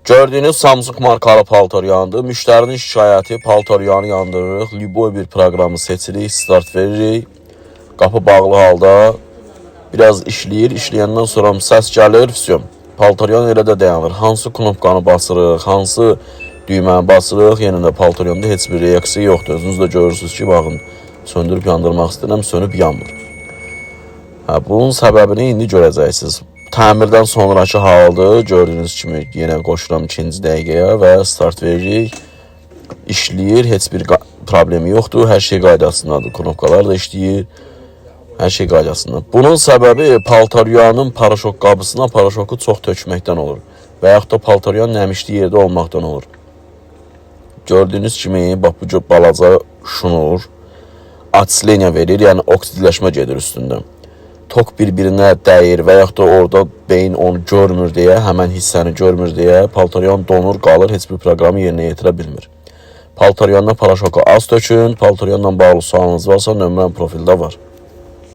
Gördüyünüz Samsung markalı paltar yandı. Müştərinin şikayəti paltar yanı yandırırıq. Lüboy bir proqramı seçirik, start veririk. Qapı bağlı halda biraz işləyir. İşləyəndən sonra səs gəlir, vsyo. Paltaryan elə də dayanır. Hansı knopkanı basırıq, hansı düyməni basırıq, yenə də paltaryanda heç bir reaksiya yoxdur. Özünüz də görürsünüz ki, baxın, söndürüb yandırmaq istəyirəm, sönüb yanmır. Hə, bunun səbəbini indi görəcəksiniz. Təmirdən sonrakı haldır. Gördüyünüz kimi yenə qoşuram ikinci dəqiqəyə və start veririk. İşləyir, heç bir problemi yoxdur. Hər şey qaydasındadır. Knopkalar da işləyir. Hər şey qaydasında. Bunun səbəbi paltaryanın paraşok qabısına paraşoku çox tökməkdən olur. Və yaxud da paltaryan nəmişli yerdə olmaqdan olur. Gördüyünüz kimi bax bu cür balaca şunur atsileniya verir, yəni oksidləşmə gedir üstündə. Tok bir-birinə dəyir və yaxud da orada beyin onu görmür deyə, həmən hissəni görmür deyə paltaryan donur, qalır, heç bir proqramı yerinə yetirə bilmir. Paltaryandan paraşoku az tökün, paltaryanla bağlı sualınız varsa nömrəm profildə var.